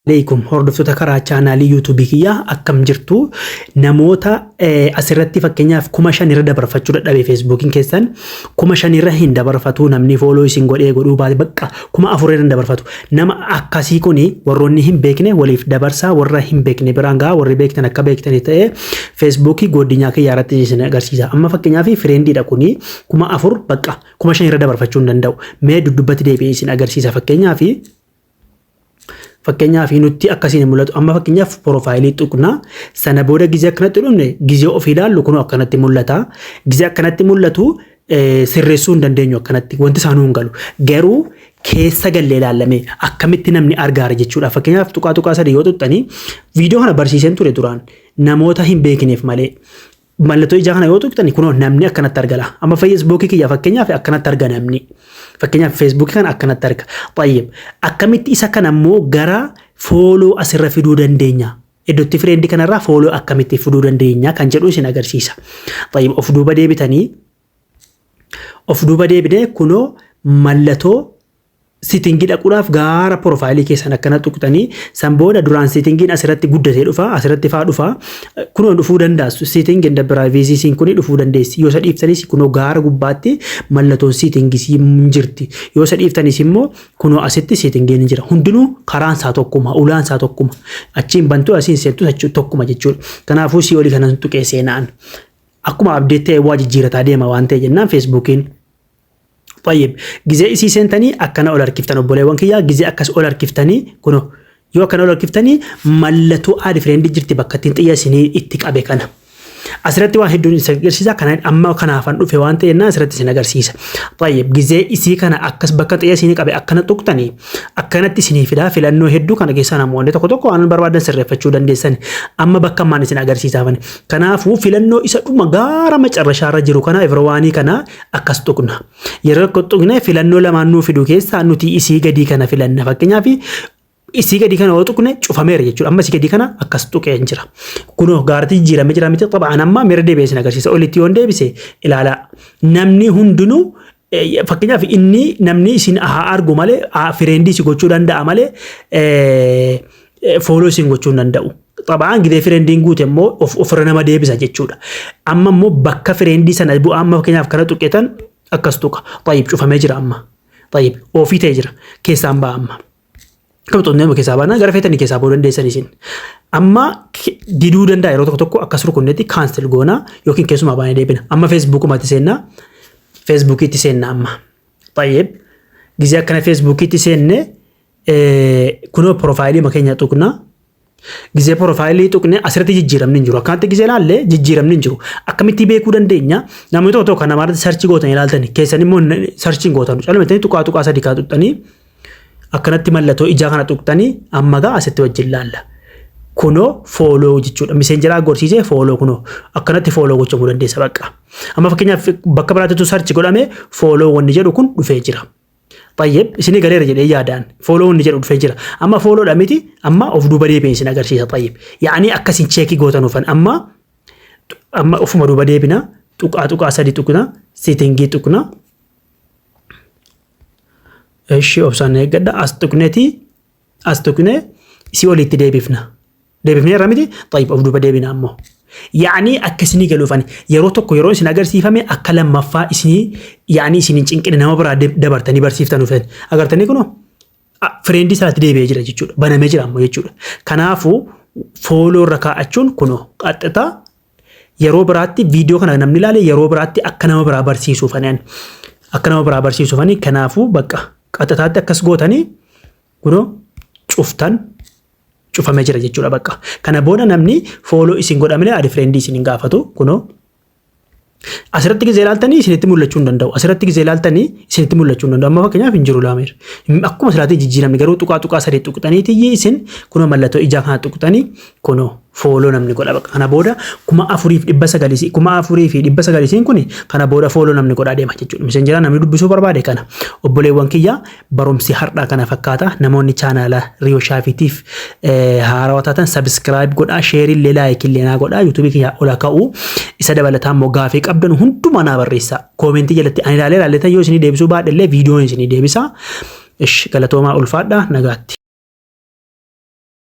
Aleeykum hordoftoota karaa chaanaalii yuutuubii kiyyaa, akkam jirtu? Namoota asirratti fakkeenyaaf 5,000 irra dabarfachuu dadhabe, feesbuukiin keessan 5,000 irra hin dabarfatu, namni follow isin godhee godhuu baate, bakka 4,000 irra hin dabarfatu. Nama akkasii kuni warroonni hin beekne waliif dabarsaa, warra hin beekne biraan gahaa. Warri beektan akka beektani ta'ee feesbuukii goodinyaa kiyyaa irratti isin agarsiisa. Amma fakkeenyaaf friendiidha kuni 4,000, bakka 5,000 irra dabarfachuu hin danda'u. Mee duddubbatti deebi'ee isin agarsiisa. Fakkeenyaaf nutti akkasiin hin mul'atu. Amma fakkeenyaaf profile tuqna. Sana booda gizee akkanatti dhumne, gizee ofii ilaallu, kunoo akkanatti mul'ata. Gizee akkanatti mul'atu sirreessuu hin dandeenyu, akkanatti wanti isaanuu hin galu. Garuu keessa gallee ilaallamee akkamitti namni argaara jechuudha. Fakkeenyaaf tuqaa tuqaa sadii yoo tuqxanii, viidiyoo kana barsiiseen ture duraan namoota hin beekneef malee. Mallattoo ijaa kana yoo tuqxani, kunoo namni akkanatti argala. Amma feesbuukii kiyya fakkeenyaaf akkanatti arga namni. Fakkeenyaaf feesbuukii kana akkanatti arga. Tayyib. Akkamitti isa kana immoo gara follow asirra fiduu dandeenya? Iddootti friend kanarraa follow akkamitti fiduu dandeenya kan jedhu isin agarsiisa. Tayyib, of duuba deebitanii, of duuba deebinee, kunoo mallattoo setting dhaquudhaaf gaara profile keessan akkana tuqxanii, san booda duraan settingiin asirratti guddatee dhufa, asirratti faa dhufa, kunoo dhufuu danda'a. Setting and privacy kun dhufuu dandeessi. Yoo isa dhiiftanis, kunoo gaara gubbaatti mallattoon settingii hin jirti. Yoo isa dhiiftanis immoo, kunoo asitti settingiin hin jira. Hundinuu karaan isaa tokkuma, ulaan isaa tokkuma, achiin bantuu asiin seentu tokkuma jechuudha. Kanaafuu sii olii kanan tuqee seenaan akkuma update ta'e waa jijjiirataa deema waan ta'e jennaan feesbuukiin. Tayyib. Gizee isii seentanii akkana ol harkiftan, obboleewwan kiyyaa, gizee akkas ol harkiftanii, kunoo yoo akkana ol harkiftanii, mallattoo add friend jirti bakka ittiin xiyya isinii itti qabe kana. Asirratti waan hedduun isin agarsiisa. Kana amma kanaafan dhufe waan ta'e jennaan asirratti isin agarsiisa. Tayyib, gizee isii kana akkas bakka xiyya isinii qabe akkana tuqxanii, akkanatti isinii fidaa filannoo hedduu kana keessaa namoonni tokko tokko waan barbaadan sirreeffachuu dandeessan. Amma bakka ammaan isin agarsiisaafan. Kanaafuu filannoo isa dhuma gaara macarrashaarra jiru kana, everyone kana akkas tuqna. Yeroo akka tuqne, filannoo lamaan nuu fidu keessaa nuti isii gadii kana filanna. Fakkeenyaaf isii gadii kana yoo tuqne, cufameera jechuudha. Amma isii gadii kana akkas tuqee jira. Kunoo gaartii jijjiiramee jira miti? Xaba'aan amma miira deebi'ee isin agarsiisa. Olitti yoon deebise, ilaalaa. Namni hundinuu, fakkeenyaaf inni namni isin haa argu malee, friend si gochuu danda'a malee, follow isin gochuu hin danda'u. Xaba'aan gidee friendiin guute immoo ofirra nama deebisa jechuudha. Amma immoo bakka friend sana bu'aa, amma fakkeenyaaf kana tuqetan akkas tuqa. Tayyib, cufamee jira amma. Tayyib, ofii ta'ee jira. Keessaan ba'a amma. Kam xunnee keessaa baana, gara feetanii keessaa ba'uu dandeessan isin. Amma diduu danda'a yeroo tokko tokko, akkas rukunnetti cancel goona yookiin keessumaa baanee deebina. Amma feesbuukumatti seennaa. Feesbuukiitti seennaa amma. Tayyib, gizee akkana feesbuukiitti seenne, kunoo profile keenya tuqna. Gizee profile tuqne, asirratti jijjiiramni hin jiru. Akkanatti gizee ilaalle, jijjiiramni hin jiru. Akkamitti beekuu dandeenya? Namni tokko tokko kan namaarratti search gootan ilaaltani. Keessan immoo searchiin gootan. Calmattanii tuqaa tuqaa sadii kaa tuqxanii, akkanatti mallattoo ijaa kana tuqxanii, amma gaa asitti wajjin laalla. Kunoo follow jechuudha. Messenger gorsiisee follow, kunoo akkanatti follow gochamuu dandeessa bakka. Amma fakkeenyaaf bakka biraattitu search godhame, follow wanni jedhu kun dhufee jira. Tayyib, isinii galeera jedhee yaadaan, follow wanni jedhu dhufee jira. Amma followdha miti? Amma of duuba deebi'ee isin agarsiisa. Tayyib. Yaa'anii akkasiin check gootanuufan amma ofuma duuba deebina, tuqaa tuqaa sadi tuqna, setting tuqna. Ishii obsaan eeggadha. As tuqneeti, as tuqnee isii olitti deebifna. Deebifnee irra miti? Tayyib, of duuba deebina ammoo. Yaa'anii akka isinii galuufani yeroo tokko yeroo isin agarsiifame, akka lammaffaa isinii yaa'anii isin hin cinqine, nama biraa dabartanii barsiiftan dhufan. Agartanii, kunoo friend isaatti deebi'ee jira jechuudha. Banamee jira ammoo jechuudha. Kanaafuu follow irra kaa'achuun kunoo qaxxitaa yeroo biraatti viidiyoo kana namni ilaale, yeroo biraatti akka nama biraa barsiisuufani, akka nama biraa barsiisuufani. Kanaafuu bakka qaxxitaatti akkas gootanii, kunoo cuftan, cufamee jira jechuudha bakka. Kana booda namni follow isin godhamne add friend isin hin gaafatu kunoo. Asirratti gizee ilaaltanii isinitti mul'achuu hin danda'u. Asirratti gizee ilaaltanii isinitti mul'achuu hin danda'u. Amma fakkeenyaaf hin jiru laameera. Akkuma silaatii jijjiiramne, garuu tuqaa tuqaa sadii tuqxanii isin kunoo mallattoo ijaa kana tuqxanii, kunoo follow namni godha bakka. Kana booda 4,900, 4,900 isiin kuni kana booda follow namni godhaa deema jechuudha. Messenger namni dubbisuu barbaade kana. Obboleewwan kiyya, barumsi har'aa kana fakkaata. Namoonni chaanaala Riyoo Shaafiitiif haarawaa taatan subscribe godhaa, share illee, like illee naa godhaa, yuutuubii kiyya ol ka'u. Isa dabalataa immoo gaafii qabdan hundumaa naa barreessaa. Comment jalatti ani ilaalee ilaalee yoo isinii deebisuu baadhe illee viidiyoon isinii deebisa. Ish, galatoomaa, ulfaadhaa, nagaatti.